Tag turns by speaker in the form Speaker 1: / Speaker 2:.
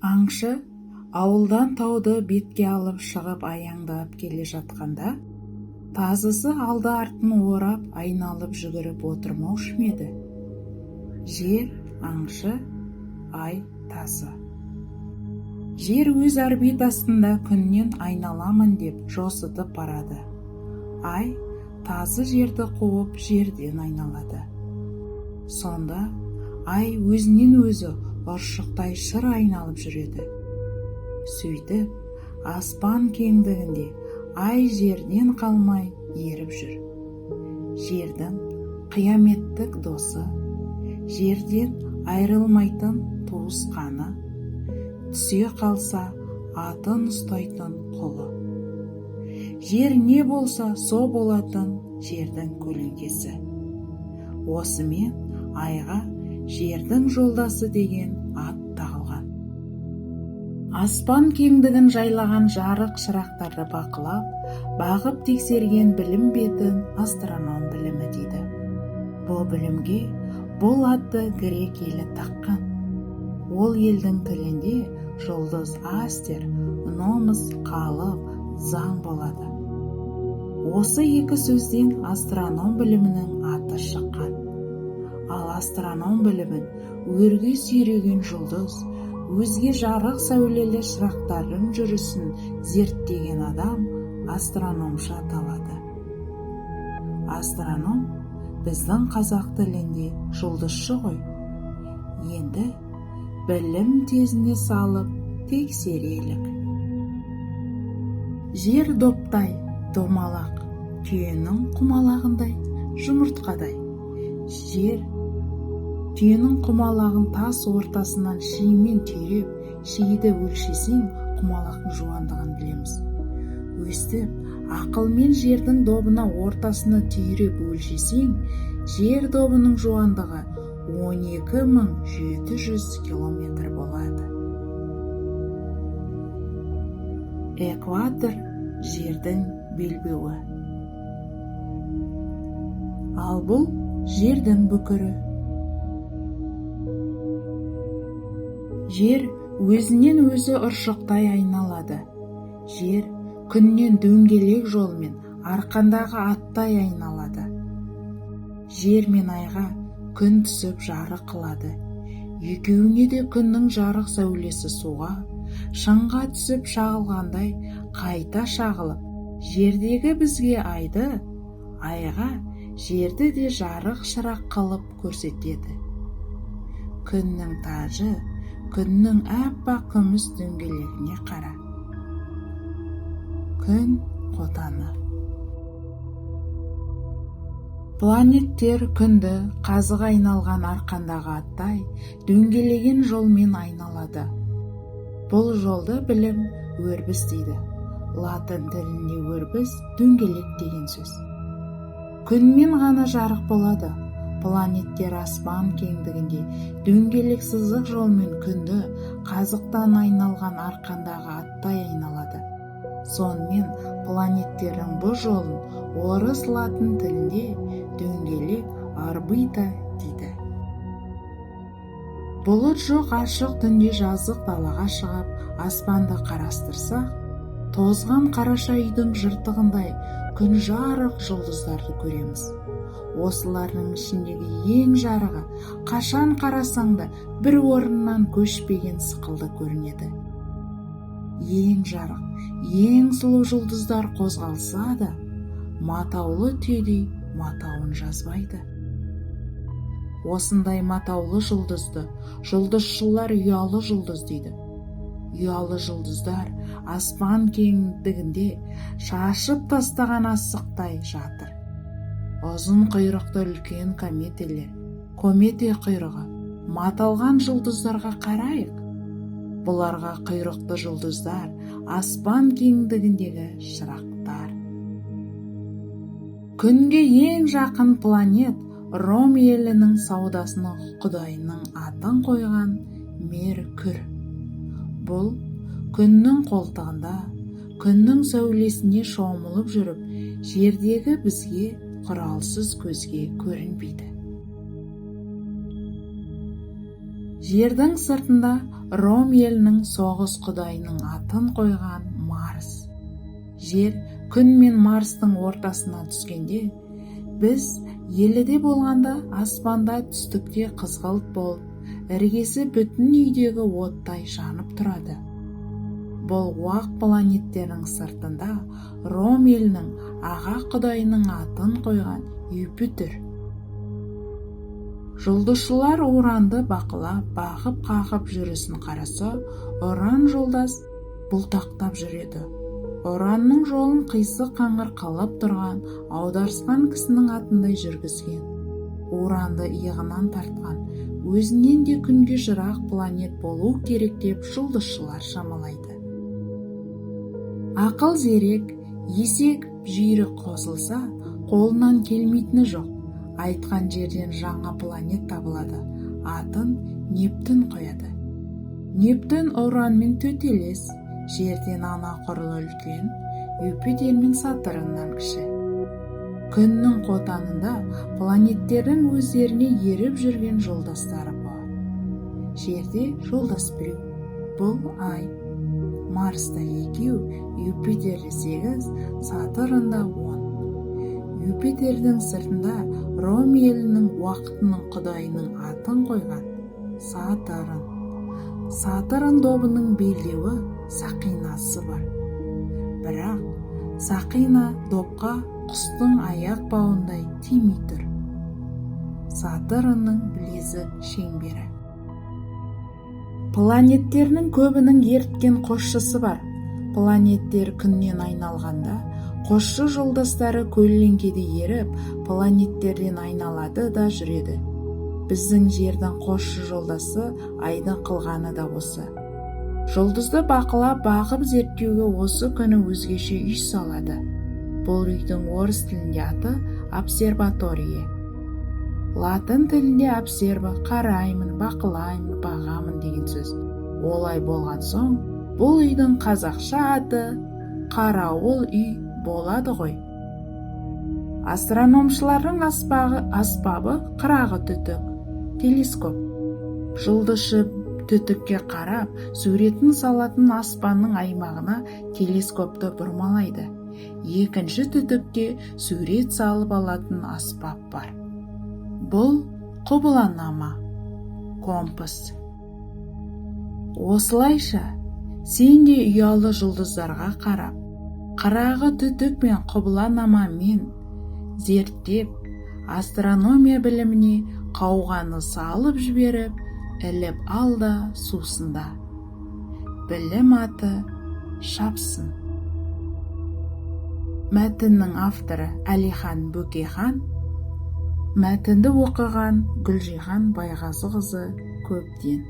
Speaker 1: Аңшы ауылдан тауды бетке алып шығып аяңдап келе жатқанда, тазысы алды-артын орап айналып жүгіріп отырмаушы ма еді? Жер аңшы, ай тазы. Жер өз орбитасында күннен айналамын деп жосытып барады. Ай тазы жерді қуып жерден айналады. Сонда ай өзінен өзі ұршықтай шыр айналып жүреді. Сөйтіп, аспан кеңдігінде ай жерден қалмай еріп жүр. Жердің қияметтік досы, жерден айырылмайтын туысқаны, түсе қалса атын ұстайтын құлы. Жер не болса, со болатын жердің көлеңкесі. Осымен айға жердің жолдасы деген ат тағылған. Аспан кеңдігін жайлаған жарық шырақтарды бақылап, бағып тексерген білім бетін астроном білімі дейді. Бұл білімге бұл атты грек елі таққан. Ол елдің тілінде жұлдыз астер, номос қалып, заң болады. Осы екі сөзден астроном білімінің аты шыққан. Ал астроном білімін өрге сүйреген жұлдыз, өзге жарық сәулелі шырақтардың жүрісін зерттеген адам астрономшы аталады. Астроном біздің қазақ тілінде жұлдызшы ғой. Енді білім тезіне салып тексерелік. Жер доптай, домалақ, түйенің құмалағындай, жұмыртқадай. Жер түйенің құмалағын тас ортасынан шимен түйреп, шиді өлшесең, құмалақтың жуандығын білеміз. Өстіп, ақылмен жердің добына ортасына түйреп өлшесең, жер добының жуандығы 12 700 километр болады. Экватор жердің белбеуі. Ал бұл жердің бүкірі. Жер өзінен өзі ұршықтай айналады. Жер күннен дөңгелек жолмен арқандағы аттай айналады. Жер мен айға күн түсіп жарық қылады. Екеуіне де күннің жарық сәулесі суға, шыңға түсіп шағылғандай қайта шағылып, жердегі бізге айды, айға жерді де жарық шырақ қылып көрсетеді. Күннің тажы, күннің аппақ күміс дөңгелегіне қара. Күн қотаны. Планеттер күнді қазығы айналған арқандағы аттай дөңгелеген жолмен айналады. Бұл жолды білім өрбіс дейді. Латын тілінде өрбіс дөңгелек деген сөз. Күнмен ғана жарық болады. Планеттер аспан кеңдігінде дөңгелек сызық жолмен күнді қазықтан айналған арқандағы аттай айналады. Сонымен планеттердің бұл жолын орыс латын тілінде дөңгелек орбита дейді. Бұлыт жоқ ашық түнде жазық далаға шығып, аспанды қарастырсақ, тозған қараша үйдің жыртығындай күн жарық жұлдыздарды көреміз. Осылардың ішіндегі ең жарығы, қашан қарасаң да бір орнынан көшпеген сықылды көрінеді. Ең жарық, ең сұлу жұлдыздар қозғалса да, матаулы түйедей матауын жазбайды. Осындай матаулы жұлдызды жұлдызшылар ұялы жұлдыз дейді. Ұялы жұлдыздар аспан кеңдігінде шашып тастаған асықтай жатыр. Ұзын құйрықты үлкен кометелер, комете құйрығы, маталған жұлдыздарға қарайық. Бұларға құйрықты жұлдыздар аспан кеңдігіндегі шырақтар. Күнге ең жақын планет Ром елінің саудасының құдайының атын қойған Меркүр. Бұл күннің қолтығында, күннің сәулесіне шомылып жүріп, жердегі бізге құралсыз көзге көрінбейді. Жердің сыртында Ром елінің соғыс құдайының атын қойған Марс. Жер Күн мен Марстың ортасына түскенде, біз еліде болғанда, аспанда түстікте қызғылт болып, іргесі бүтін үйдегі оттай жанып тұрады. Бұл уақ планеттердің сыртында Ром елінің аға құдайының атын қойған Юпитер. Жұлдызшылар Уранды бақылап, бағып қағып жүрісін қараса, Уран жолдас бұлтақтап жүреді. Ұранның жолын қисық қаңғыр қылып тұрған, аударысқан кісінің атындай жүргізген. Уранды иығынан тартқан, өзінен де күнге жырақ планет болу керек деп жұлдызшылар шамалайды. Ақыл зерек, есек жүйрік қосылса, қолынан келмейтіні жоқ. Айтқан жерден жаңа планет табылады. Атын Нептүн қояды. Нептүн Уранмен төтелес, Жерден анағұрлым үлкен, Юпитер мен Сатурннан кіші. Күннің қотанында планеттердің өздеріне еріп жүрген жолдастары бар. Жерде жолдас біреу, бұл Ай. Марста екеу, Юпитерде 8, Сатурнда 10. Юпитердің сыртында Ром елінің уақытының құдайының атын қойған Сатурн. Сатурн добының белдеуі, сақинасы бар. Бірақ сақина допқа құстың аяқ бауындай тимей тұр. Сатурнның білезік шеңбері. Планеттердің көбінің ерткен қосшысы бар. Планеттер күннен айналғанда, қосшы жолдастары көлеңкеде еріп, планеттерден айналады да жүреді. Біздің Жердің қосшы жолдасы Айдың қылғаны да осы. Жұлдызды бақылап, бағып зерттеуге осы күні өзгеше үй салады. Бұл үйдің орыс тілінде аты обсерватория. Латын тілінде обсерва қараймын, бақылаймын, бағамын деген сөз. Олай болған соң, бұл үйдің қазақша аты қарауыл үй болады ғой. Астрономшылардың аспабы қырағы түтік, телескоп. Жұлдызшы түтікке қарап, суретін салатын аспанның аймағына телескопты бұрмалайды. Екінші түтікте сурет салып алатын аспап бар. Бұл құбыланама, компас. Осылайша, сен де ұялы жұлдыздарға қарап, қырағы түтік пен құбыланамамен зерттеп, астрономия біліміне қауғаны салып жіберіп, іліп ал да сусында. Білім аты шапсын. Мәтіннің авторы Әлихан Бөкейхан, мәтінді оқыған Гүлжихан Байғазықызы Көптен.